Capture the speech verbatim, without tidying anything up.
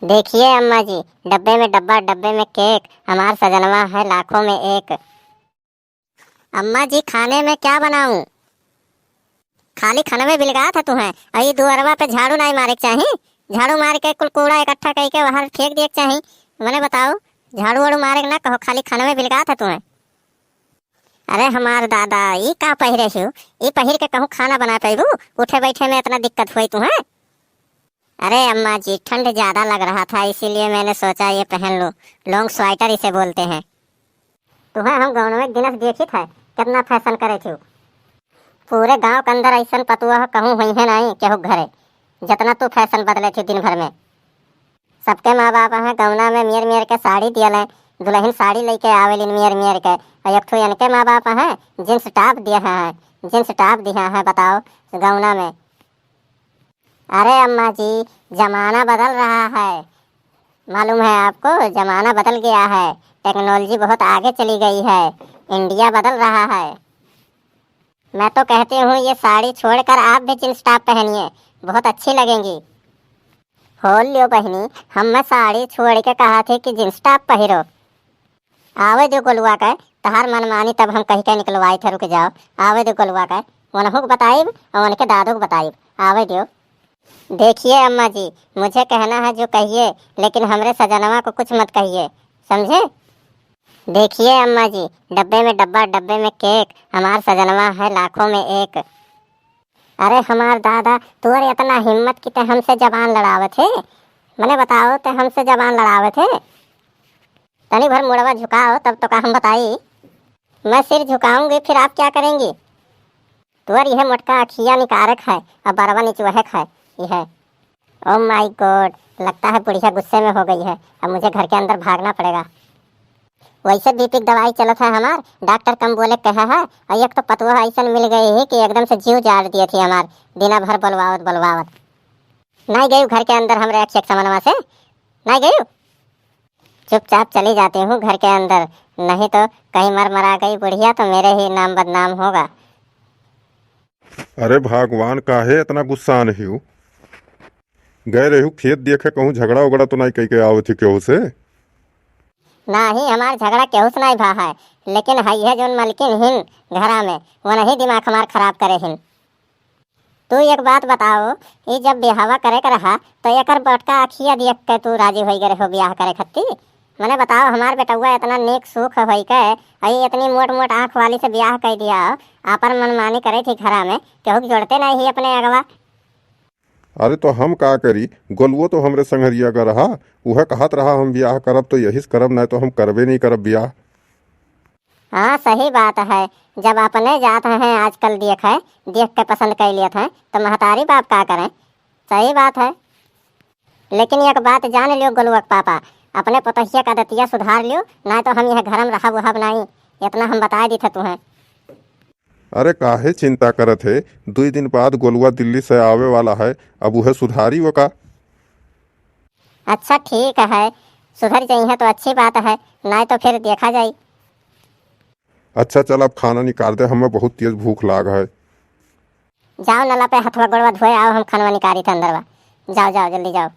देखिए अम्मा जी, डब्बे में डब्बा, डब्बे में केक, हमार सजनवा है लाखों में एक। अम्मा जी, खाने में क्या बनाऊं? खाली खनवे बिलगात है तुहें। अई दुअरवा पे झाड़ू नाई मारे के चाही? झाड़ू मार के कुल कूड़ा इकट्ठा कई के बाहर फेंक दिए के चाही। मने बताओ, झाड़ू वाड़ू मारे के ना कहो, खाली खनवे बिलगात है तुहें। अरे हमार दादा, ई का पहिरे हो? ई पहिर के कहूँ खाना बना पैबू? उठे बैठे में इतना दिक्कत हुई तुहें? अरे अम्मा जी, ठंड ज्यादा लग रहा था, इसीलिए मैंने सोचा ये पहन लूं। लॉन्ग स्वेटर इसे बोलते हैं। तुहें हम गौनवे के दिनस देखित है, कितना फैशन करे थी। पूरे गांव के अंदर ऐसन पतुआ कहूँ हुई है नहीं केहू घरे, जितना तू फैशन बदले थी दिन भर में। सबके माँ बाप हैं गौना में मेर मेर के साड़ी दियल है, दुल्हन साड़ी लेके आवेलिन मेर मेर के। और एक ठो इनके माँ बाप हैं जींस टॉप दिए हैं, जींस टॉप दिया है, बताओ गौना में। अरे अम्मा जी, जमाना बदल रहा है, मालूम है आपको, जमाना बदल गया है, टेक्नोलॉजी बहुत आगे चली गई है, इंडिया बदल रहा है। मैं तो कहती हूँ ये साड़ी छोड़कर आप भी जींस टॉप पहनिए, बहुत अच्छी लगेंगी। हो लियो बहिनी, हम मैं साड़ी छोड़ के कहा थी कि जींस टॉप पहिरो। आवे दो गोलुआ के, तहार मनमानी तब हम कह के निकलवाई थे, रुक जाओ। आवे दो गोलुआ के, उनहू के बताइब और उनके दादू के बताइब। आवे दो। देखिए अम्मा जी, मुझे कहना है जो कहिए, लेकिन हमरे सजनवा को कुछ मत कहिए, समझे? देखिए अम्मा जी, डब्बे में डब्बा, डब्बे में केक, हमार सजनवा है लाखों में एक। अरे हमार दादा, तोर इतना हिम्मत कि ते हमसे जबान लड़ावत है? मने बताओ, ते हमसे जबान लड़ावत है? तनी भर मुड़वा झुकाओ, तब तो का हम बताई। मैं सिर झुकाऊंगी, फिर आप क्या करेंगी? तोर यह मोटका अखिया निकारक है, अब बरवा निचुहक है, यह। Oh my God, लगता है बुढ़िया गुस्से में हो गई है, अब मुझे घर के अंदर भागना पड़ेगा। वैसे बीपी की दवाई चलत है हमार, डॉक्टर कम बोले कहा है, और एक तो पतोह ऐसन मिल गई है कि एकदम से जीव जाड़ दिए थी हमार, दिना भर बोलवावत बोलवावत। नहीं गई घर के अंदर हमरे अक्षय के समनवा से, नहीं गई। चुपचाप चली जाती हूँ घर के अंदर, नहीं तो कहीं मर मरा गई बुढ़िया तो मेरे ही नाम बदनाम होगा। अरे भगवान, काहे इतना गुस्सान हियो? गए रहू खेत देखे, कहूँ झगड़ा उगड़ा तो नहीं कह के आवत ही केहू से? नाही, हमार झगड़ा केहू से नहीं भा है, लेकिन है है जोन मलकिन हिन घरा में, वो नहीं दिमाग हमार खराब करे हिन। तू एक बात बताओ, ई जब बियाहवा करे के रहा, तो एकर बटका अखिया देख के तू राजी होई गए हो बियाह करे खत्ती? मने बताओ, हमार बेटउआ इतना नेक सुख होई के, अई इतनी मोट मोट आँख वाली से बियाह कर दिया, आपन मनमानी करे थी घरा में, केहू के जोड़ते नहीं ही अपने अगवा। अरे तो हम का करी, गोलुओ तो हमरे संघरिया का रहा, उहे कहत रहा हम बियाह करब तो यही से करब, नहीं तो हम करबे नहीं करब बियाह। हाँ, सही बात है। जब अपने जात हैं आजकल देखे, देख के पसंद कर लेत हैं, तो महतारी बाप का करें? सही बात है। लेकिन एक बात जान लियो गोलुआ के पापा, अपने पोतहिया का आदतिया सुधार लियो, नाहीं तो हम यह घर में रहब उहब नाहीं, इतना हम बताए दी थे तुहें। अरे काहे चिंता करत है, दुई दिन बाद गोलुआ दिल्ली से आवे वाला है, अब उहे सुधारी वो का। अच्छा ठीक है, सुधर जइहें तो अच्छी बात है, नाहीं तो फिर देखा जाई। अच्छा चल, अब खाना निकाल दे, हमें बहुत तेज भूख लाग है। जाओ नला पे हथवा गोड़वा धोए आओ, हम खानवा निकारी थे अंदरवा। जाओ जाओ जल्दी जाओ।